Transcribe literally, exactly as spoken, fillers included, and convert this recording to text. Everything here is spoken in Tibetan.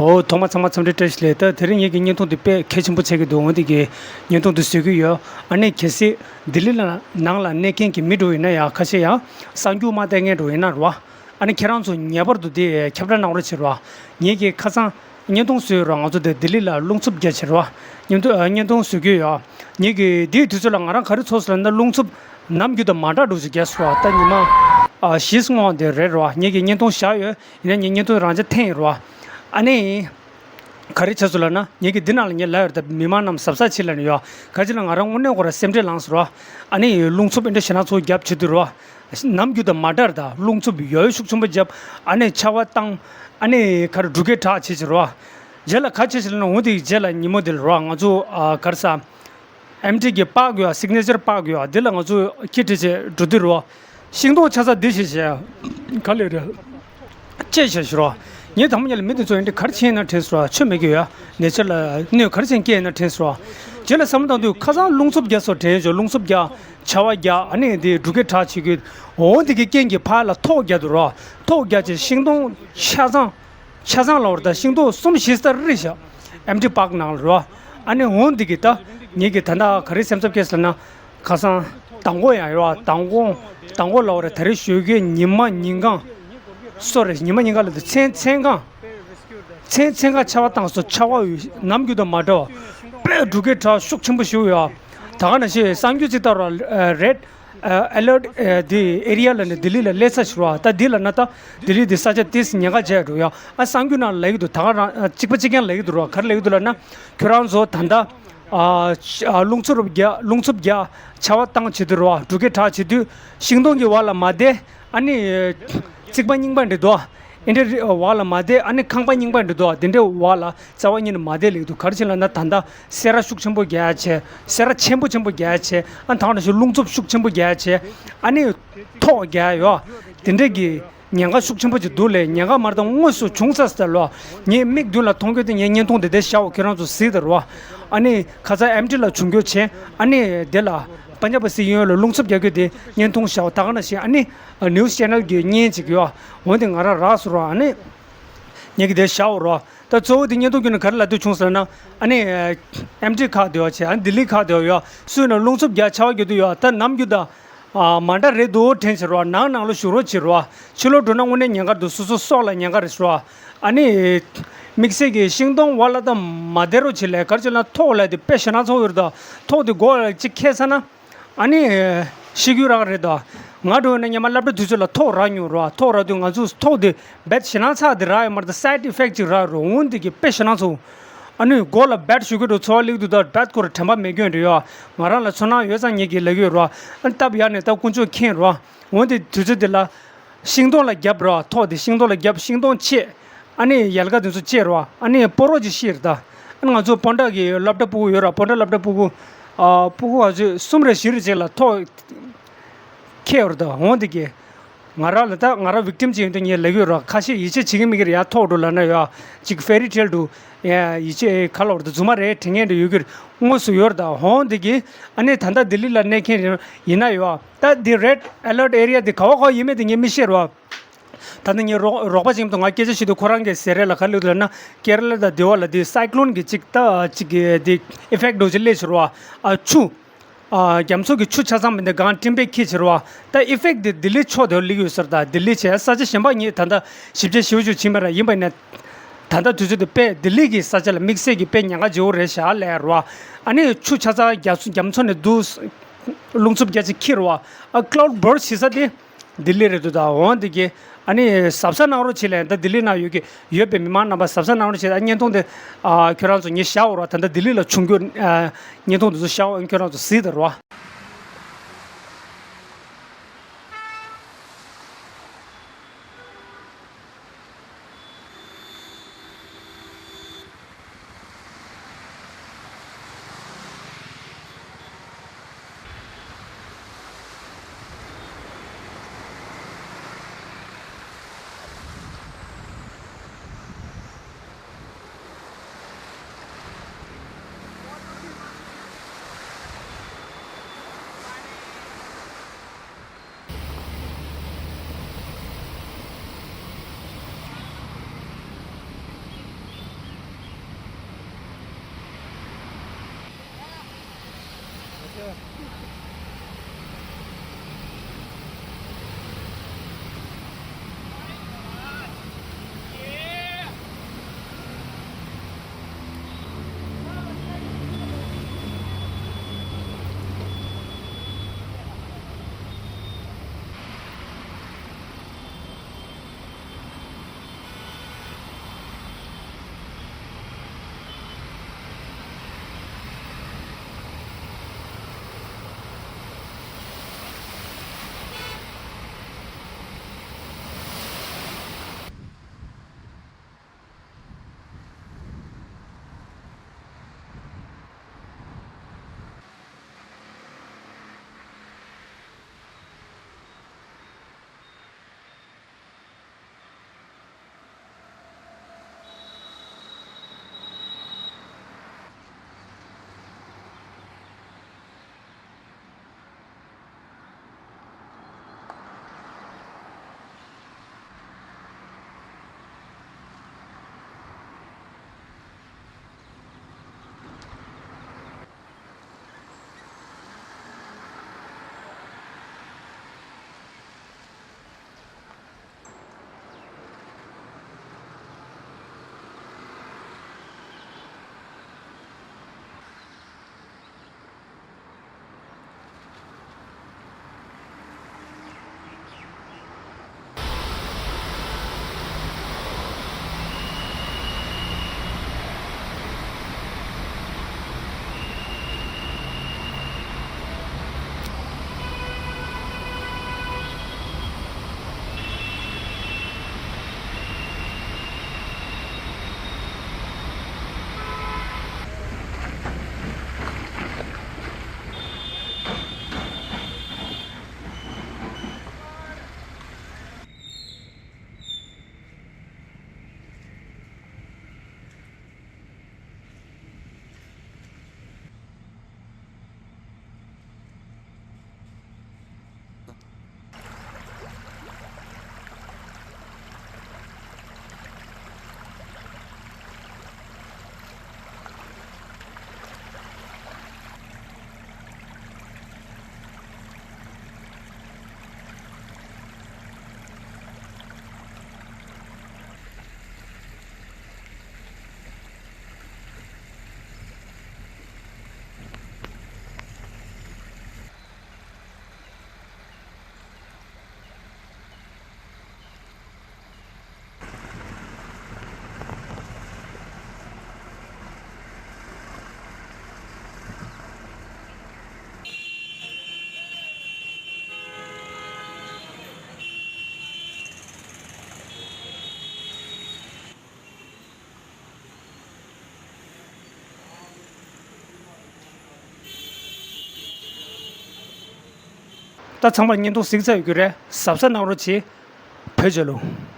འོ། ཐོག་མ་ཚང་མ་འཚམས་འདྲི་བཀྲ་ཤིས་བདེ་ལེགས། ད་དེ་རིང་ངེད་ཀྱི་བརྙན་ཐུང་འདི་དཔེ་གལ་ཆེན་པོ་ཆགས་ཀྱི་འདུག་འོན་ཏེ་གི་བརྙན་ཐུང་འདི་བཟོ་གི་ཡོད། ཨ་ནི་གལ་སྲིད་ལྡི་ལི་ལ་ནང་ལ་གནས་མཁན་གྱི་མི་འདྲ་བོ་ཡིན་ན་ཡང་ཁ་ཤས་ཡང་གསར་འགྱུར་མ་བལྟས་མཁན་འདྲ་བོ་ཡིན་ན་རེད་བ། ཨ་ནི་ཁྱེད་རང་ཚོ་ངེས་པར་དུ་འདི་ཁྱབ་བསྒྲགས་གནང་རོགས་བྱེད་རོགས། ངེད་ཀྱིས་ཁ་སང་བརྙན་ཐུང་བཟོས་རོགས། ང་ཚོ་འདི་ལྡི་ལི་ལ་རླུང་འཚུབ་རྒྱག་བྱེད་རོགས། བརྙན་ཐུང་ཨ། བརྙན་ཐུང་བཟོ་གི་ཡོད། ངེད་ཀྱིས་འདིའི་དུས་ཚོད་ལ་ང་རང་ག་རེ་ཚོར་སོང་ལབ་ན། རླུང་འཚུབ་ནམ་རྒྱུན་དང་མ་འདྲ་འདྲ་བོ་ཞིག་རྒྱག་སོང་རོགས། ད་ཉི་མ་ཨ་བཞི་སྔོན་འདི་རེད་རོགས། ངེད་ཀྱིས་བརྙན་ཐུང་བཞག་ཡོད། ཡིན་ན་ངས་བརྙན་ཐུང་རང་འཇགས་འཐེན་ཡིན་རོགས། ཨ་ནི། ག་རེ་བྱས་སོང་ལབ་ན། ངེད་ཀྱིས་འདི་ནང་ལ་ངས་ལབ་ཡོད་རེད། ད་མི་མང་རྣམས་གཟབ་གཟབ་བྱེད་ལབ་ནས་ཡོད། ག་ཅི་ལ་ང་རང་དངོས་གནས་ཁོ་རང་སེམས་ཁྲལ་ལངས་སོང་རོགས། ཨ་ནི་རླུང་འཚུབ་ཨེ་འདྲ་ཞེ་དྲག་ཚོ་རྒྱབ་བྱེད་དུས་རོགས། ནམ་རྒྱུན་དང་མ་འདྲ་རེད། ད་རླུང་འཚུབ་ཡོལ་ཤུགས་ཆེན་པོ་རྒྱབ། ཨ་ནི་ཆར་པ་བཏང་། ཨ་ནི་ག་རེ་འབྲུག་སྐད་གྲགས་བྱེད་བྱེད་རོགས། རྗེས་ལ་ག་བྱེད་བྱེད་ལབ་ན། འོ་དེ་རྗེས་ལ་ཉིན་མོ་དེ་ལ་རོགས། ང་ཚོ་ཨ་ག་རེ་ཟ། ཨེམ་ཊི་གི་པར་དགོས་ཡ། སིག་ནེ་ཅར་པར་དགོས་ཡ། འདི་ལ་ང་ཚོ་ཁྱི་ཁྲིད་བྱས་འགྲོ་དུས་རོགས། ཤིང་སྡོང་ཆ་ཚང་འདི་བྱས་བྱས། ག་ལེར་ཅེས་བྱས་ཤི་རོགས། ངས་དང་པོ་ཉིད་ལ་མི་དེ་ཚོ་ཡིན་དེ་ག་རེ་བྱས་ན་དྲན་སོང་རོགས། ཆོ་མེད་ཀྱི་ཡོད། ནེ་ཅར་ལ་གནོད་ག་རེ་བྱས་སྐྱེས་ན་དྲན་སོང་རོགས། རྗེས་ལ་བསམ་བློ་བཏང་དུས་ཁ་སང་རླུང་འཚུབ་རྒྱག་སོགས་དྲན་ཡོད། རླུང་འཚུབ་རྒྱག་ཆར་པ་རྒྱག་ཨ་ནི་འདི་འབྲུག་སྐད་གྲགས་བྱེད་དགོས། འོ་འདི་གི་རྐྱེན་གྱིས་ཕར་ལ་ཐོག་རྒྱག་དུས་རོགས། ཐོག་རྒྱག་བྱས་ཤིང་སྡོང་ཆ་ཚང་། ཆ་ཚང་ལ་བར་ད་ཤིང་སྡོང་གསུམ་བཞི་ཙམ་རེད་ཤག་ཨེམ་ཊི་པར་ནང་ལ་རོ། ཨ་ནི་འོང་འདི་གི་ད་ངེད་ཀྱི་ད་ལྟ་ག་རེ་སེམས་འཚབ་སྐྱེས་ཟེར་ན། ཁ་སང་མདང་དགོང་ཡང་ཡོད། མདང་དགོང་མདང་དགོང་ལ་བར་ད་རེས་ཞོགས་ཀའི་ཉི་མ་ཉིན་གང་། སོ་རེད། ཉི་མ་ཉིན་གང་ལ་དུ་མཚན་མཚན་གང་། མཚན་མཚན་གང་ཆར་པ་བཏང་སོ། ཆར་པ་ནམ་རྒྱུན་དང་མ་འདྲ་བ། དཔེ་འབྲུག་སྐད་གྲགས་ཤུགས་ཆེན་པོ་ཞིག་ཡོད། ད་ག་ནང་བཞིན་གསར་འགྱུར་ཅིག་ལྟར་རེད། ཨ་ལར་ཊི་དེ་ཨེ་རི་ཡ་ལ་ནི་ལྡི་ལི་ལ་སླེབས་ཚར་ཞིག་རོ། ད་འདི་ལ་ན་ད་ལྡི་ལི་འདི་ས་ཆ་ཏིས་ཉེན་ཁ་ཆེ་འགྲོ་ཡ། ཨ་གསར་འགྱུར་ནང་ལ་ཡོད་འདུག་ད་ག་རང་གཅིག་པ་གཅིག་རྐྱང་ལ་ཡོད་འདུག་རོ། ག་རེ་ལ་ཡོད་འདུག་ལབ་ན། ཁྱོད་རང་ཚོ་ད་ལྟ་ཨ་རླུང་འཚུབ་རྒྱག་རླུང་འཚུབ་རྒྱག་ཆར་པ་བཏང་བྱེད་དུས་རོ། འབྲུག་སྐད་གྲགས་བྱེད་དུས་ཤིང་སྡོང་གི་བར་ལ་མ་བསྡད། ཨ་ནི་རྩིག་པ་རྙིང་པ་འདྲ་འདུག་ཨེ་འདྲ་རི་བར་ལ་མ་བསྡད། ཨ་ནི་ཁང་པ་རྙིང་པ་འདྲ་འདུག་དེ་འདྲའི་བར་ལ་རྩ་བ་ཉིད་ནས་མ་བསྡད་ལེགས་འདུག་ག་རེ་བྱས་ལབ་ན། ད་ལྟ་སེར་བ་ཤུགས་ཆེན་པོ་རྒྱག་ཡ་བྱས། སེར་བ་ཆེན་པོ་ཆེན་པོ་རྒྱག་ཡ་བྱས། ཨ་ནི་ད་ག་ནང་བཞིན་རླུང་འཚུབ་ཤུགས་ཆེན་པོ་རྒྱག་ཡ་བྱས། ཨ་ནི་ཐོག་རྒྱག་ཡ་ཡོད། དེ་འདྲའི་གི་ཉེན་ཁ་ཤུགས་ཆེན་པོ་ཅིག་འདུག་ལས། ཉེན་ཁ་མར་དང་དངོས་སུ་བྱུང་ཚར་ཟེར་ལོ། ངའི་མིག་མདུན་ལ་མཐོང་རྒྱུ་དེ་ངའི་བརྙན་ཐུང་དེ་དེ་བཞག་འོ། ཁྱེད་རང་ཚོ་གཟིགས་དང་རོ། ཨ་ནི་ཁ་ཚ་ཨེམ་ཊི་ལ་བྱུང་རྒྱུ་བྱས། ཨ་ནི་དེ་ལ་པན་ཇབ་སྲིད་གཞུང་ལ་རླུང་འཚུབ་རྒྱག་རྒྱུ་དེ་བརྙན་ཐུང་བཞག་འོ། ད་ག་ནང་བཞིན་ཨ་ནི་ནིའུ་སི་ཅེ་ནལ་གྱི་བརྙན་ཅིག་ཡོད། འོན་ཏེ་ང་རང་རག་སོང་རོ། ཨ་ནི་ངས་ཀྱི་དེ་བཞག་འོ་རོ། ད་གཙོ་བོ་དེ་བརྙན་ཐུང་བརྒྱུད་ནས་ག་རེ་ལབ་འདོད་བྱུང་ཟེར་ན། ཨ་ནི་ཨེམ་ཊི་ཁག་དེ་ཡོད་བྱས། ཨ་ནི་ལྡི་ལི་ཁག་དེ་ཡོད། སུས་ན་རླུང་འཚུབ་རྒྱག་ཆར་པ་རྒྱག་དུས་ཡོད། ད་ནམ་རྒྱུན་དང་ཨ་མ་འདྲ་རེད་འདུག་དྲན་བྱེད་རོགས། ནང་ནང་ལ་བཞུགས་རོགས་བྱེད་རོགས། ཕྱི་ལོགས་འགྲོ་ན་དངོས་གནས་ཉེན་ཁ་འདུག་སོ་སོ་སྲོག་ལ་ཉེན་ཁ་རེད་རོགས། ཨ་ནི་དམིགས་བསལ་གྱི་ཤིང་སྡོང་བར་ལ་ད་མ་བསྡད་རོགས་བྱེད་ལས། ག་རེ་བྱས་ན་ཐོག་ལ་དེ་དཔེ་ཞེ་དྲག་ཚ་པོ་ཡོད་རེད། ད་ཐོག་དེ་མགོ་ལ་གཅིག་འཁེལ་ཚར་ན། ཨ་ནི་ཤི་རྒྱུ་རག་རེད་ད། ང་འགྲོ་ཡོང་ན་སྔོན་མ་སློབ་གྲྭ་དུས་ཚོད་ལ་ཐོག་རག་མྱོང་རོགས། ཐོག་རག་དུས་ང་ཚོ་ཐོག་དེ་རྦད་ཞེ་དྲག་ཚ་དེ་རག་ཡོད་མ་རེད། ད་སའེ་ཌི་ཨི་ཕེག་ཊི་ཅིག་རག་རོགས། འོན་ཏེ་གི་དཔེ་ཞེ་དྲག་ཚ་པོ། ཨ་ནི་མགོ་ལ་རྦད་ཞུ་གི་འགྲོ་ཚོར་བ་སླེབས་འདུག་ད་རྦད་ཁོ་ར་དྲན་པ་མེད་སྐྱོན་རེད་ཡ། ང་རང་ལ་ཚོར་སྣང་ཡོད་ཙང་ངེད་ཀྱིས་ལབ་ཡོད་རོ། ཨ་ནི་སྟབས་ཡག་ནས་ད་དཀོན་མཆོག་མཁྱེན་རོ། འོན་ཏེ་དུས་ཚོད་འདི་ལ་ཤིང་སྡོང་ལ་བརྒྱབ་རོ། ཐོག་དེ་ཤིང་སྡོང་ལ་བརྒྱབ། ཤིང་སྡོང་བཅད། ཨ་ནི་ཡལ་ག་དེ་ཚོ་བཅད་རོ། ཨ་ནི་སྤོ་རོ་ཅིག་ཤི་རེད་ད། ཨ་ནི་ང་ཚོ་སྤོན་ཊ་གི་སློབ་གྲྭ་ཕྲུ་གུ་ཡོད་ར། སྤོན་ཊ་སློབ་གྲྭ་ཕྲུ་གུ། ཨ་ཕྲུ་གུ་ང་ཚོས་གསུམ་རེ་བཞི་རེ་ཅིག་ལ་ཐོག་འཁེལ་ཡོད་རེད་ད། འོན་ཏེ་གི། ང་རང་ལ་ད་ང་རང་ཝིག་ཊིམ་ཅིག་ཡིན་དུས་ངས་ལབ་ཡོད་ར། ཁ་ཤས་ཡིད་ཆེས་བྱེད་ཀྱི་མེད་ཀྱི་རེད་ཡ། ཐོག་འགྲོ་ལབ་ན་ཡ། ཅིག་ཕེ་རི་ཊེལ་འདྲ་བོ། ཡ་ཡིད་ཆེས་ག་ལ་བར་དུ་རྫུན་མ་རེད་དྲན་མཁན་འདྲ་ཡོད་ཀྱི་རེད། དངོས་སུ་ཡོད་རེད་ད། འོན་ཏེ་གི། ཨ་ནི་ད་ལྟ་ལྡི་ལི་ལ་གནས་མཁན་ཡིན་ན་ཡ། ད་འདི་རེཌ་ཨ་ལར་ཊི་ཨེ་རི་ཡ་འདི་ག་བ་ག་བ་ཡིན་མིན་དེ་ངས་མི་ཤེས་ར། ད་ལྟ་ངའི་རོགས་རོགས་པ་ཅིག་དང་ང་སྐད་ཆ་བཤད་དུས་ཁོ་རང་གིས་ཟེར་རེད་ལ། ག་རེ་ལབ་འདུག་ལབ་ན། ཀེ་ར་ལ་དང་དེ་བ་ལ་དེ་སའི་ཀི་ལོན་གྱི་ཅིག་ད་ཅིག་གི་དེ་ཨི་ཕེག་ཊི་འདྲ་བོ་ཅིག་སླེབས་ཤག་ར། ཨ་ཆུ། ཨ་རྒྱ་མཚོ་གི་ཆུ་ཆ་ཚང་མི་འདི་སྒང་སྤྲིན་པས་འཁྱེར་བྱེད་ར་བ། ད་ཨི་ཕེག་ཊི་འདི་ལྡི་ལི་ཕྱོགས་དེར་སླེབས་ཡོད་ཟེར། ད་ལྡི་ལི་བྱས་ས་ཆ་གཞན་པ་ངས་ད་ལྟ་ཞིབ་དཔྱད་ཞིབ་ཞིབ་བྱས་པ་ར། ཡིན་པ་ཡིན་ན་ད་ལྟ་དུས་ཚོད་དེ་དཔེ་ལྡི་ལི་གི་ས་ཆ་ལ་དམིགས་བསལ་གྱི་དཔེ་ཉེན་ཁ་ཆེ་བོ་རེད་ཤག་ལབ་ར་བ། ཨ་ནི་ཆུ་ཆ་ཚང་རྒྱ་མཚོ་རྒྱ་མཚོ་ནས་འདུག་རླུང་འཚུབ་རྒྱ་ཆེ་འཁྱེར་ར་བ། ཨ་ཀ་ལའུ་ཌི་བར་སི་ཊི་བྱེད་ས་དེ་ལྡི་ལི་རེད་འདུག་ད་འོན་ཏེ་གི། ཨ་ནི་གཟབ་གཟབ་གནང་རོགས་བྱེད་ལབ། ད་ལྡི་ལི་ནང་ཡོད་ཀྱི་ཡོད་པའི་མི་མང་རྣམ་པ་གཟབ་གཟབ་གནང་རོགས་བྱེད། ཨ་བརྙན་ཐུང་དེ་ཨ་ཁྱོད་རང་ཚོ་ངས་བཞག་འོ་ར། ད་ལྟ་ལྡི་ལི་ལ་བྱུང་རྒྱུ་ཨ་བརྙན་ཐུང་དེ་ཚོ་བཞག་འོ། ཁྱོད་རང་ཚོ་གཟིགས་དང་རོ། ད་ཚང་མར་བརྙན་ཐུང་གཟིགས་ཚར་ཡོད་ཀྱི་རེད། གཟབ་གཟབ་གནང་རོགས་གྱིས། བོད་རྒྱལ་ལོ།